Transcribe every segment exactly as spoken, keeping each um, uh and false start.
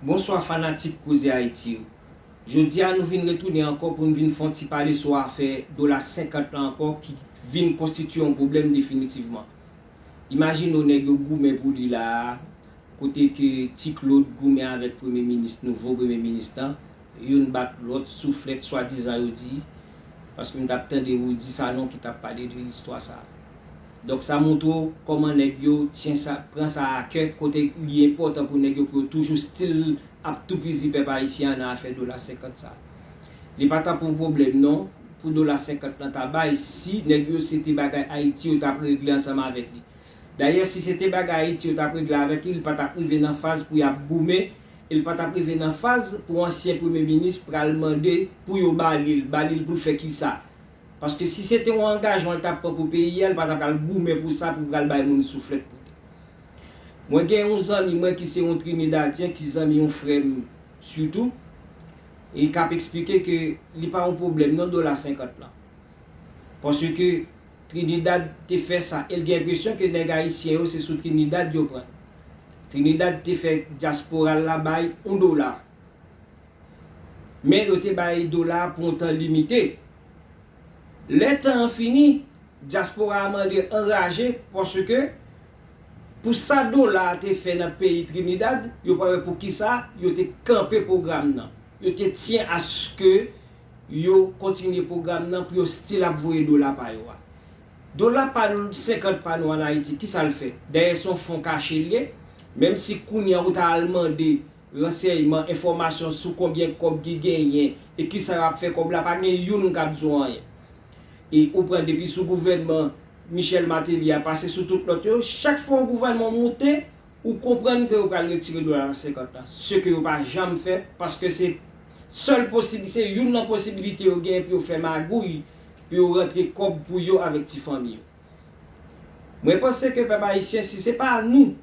Bonswa fanatik Koze Ayiti yo. Jodi a nou vin retounen ankò pou n vin fè yon ti pale sou afè dola senkant lan ankò ki vin konstitye yon pwoblèm definitivman. Imajine w nèg yo goumen pou li la a, kote ke Ti Claude goumen avèk premye minis, nouvo premye minis lan, youn bat lòt souflèt swadizan yo di, paske m t ap tande Rudy Sanon ki t ap pale de istwa sa a. Donk sa montre w kòman nèg yo tyen sa, pran sa a kè, kote li enpòtan pou nèg yo pou yo toujou still ap toupizi pèp ayisyen an nan afè dola senkant sa. Li pa t ap yon pwoblèm non, pou dola senkant lan ta bay, si nèg yo se te bagay Ayiti yo t ap regle ansanm avèk li. Dayè si se te bagay Ayiti yo t ap regle avèk li, li pa t ap rive nan faz pou y ap goumen, e li pa t ap rive nan faz pou ansyen premye minis pral mande pou yo ba li l, ba li l pou l fè kisa. Paske si se te yon angajman l t ap pran pou peyi a, li pa ta pral goumen pou sa, pou pral bay moun souflèt pou li. Mwen gen yon zanmi mwen ki se yon Trinidadyen, ki zanmi yon frè m sitou, e k ap eksplike ke li pa yon pwoblèm non dola senkant lan. Paske Trinidad te fè sa, e l gen enpresyon ke nèg ayisyen yo se sou Trinidad yo pran. Trinidad te fè dyaspora l la bay yon dola. Men yo te bay dola a pou yon tan limite. Lè tan an fini, dyaspora a mande anraje paske pou sa dola a te fè nan peyi Trinidad, yo pa wè poukisa yo te kanpe pwogram nan. Yo te tyen aske yo kontinye pwogram nan pou yo still ap voye dola pa yo a. Dola pa nou, senkant pa nou ann Ayiti, kisa l fè? Dayè se yon fon kache l ye, menm si kounye a ou ta al mande ransèyman, enfòmasyon sou konbyen kòb ki genyen e kisa y ap fè kòb la, pa gen youn k ap di w anyen. E ou pran depi sou gouvènman Michel Martelly a pase sou tout lòt yo, chak fwa yon gouvènman moute, ou konprann ke yo pral retire dola senkant lan. Se ke yo pa janm fè, paske se sèl posib, se youn nan posibilite yo genyen pou yo fè magouy, pou yo rantre kòb pou yo avèk ti fanmi yo. Mwen panse ke pèp ayisyen, si se pa nou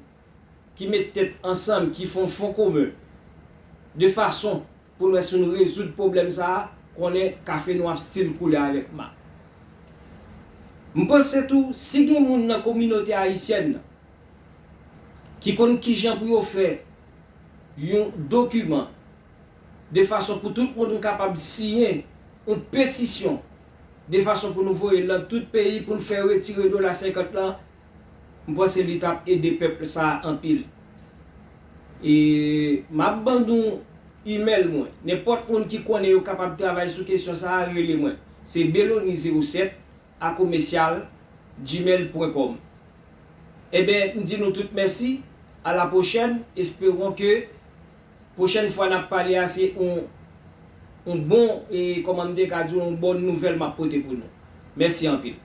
ki met tèt ansanm, ki fè yon fon komen, de fason pou n wè si nou rezoud pwoblèm sa a, konnen kafe nou ap still koule avèk ma. M panse tou, si gen moun nan kominote ayisyèn nan ki konn kijan pou yo fè yon dokiman de fason pou tout moun kapab siyen yon petisyon, de fason pou nou voye l nan tout peyi pou n fè retire dola senkant lan, m panse li t ap ede pèp sa a anpil. E m ap ban nou imèl mwen. Nenpòt moun ki konnen yo kapab travay sou kesyon sa a, rele mwen. Se Belony zewo sèt a komesyal gmail pwen kòm. Enben, m di nou tout mèsi. A la pwochèn. Esperons que pwochèn fwa n ap pale a, se yon, yon bon, e, kòman m te ka di, yon bòn nouvèl m ap pote pou nou. Mèsi anpil.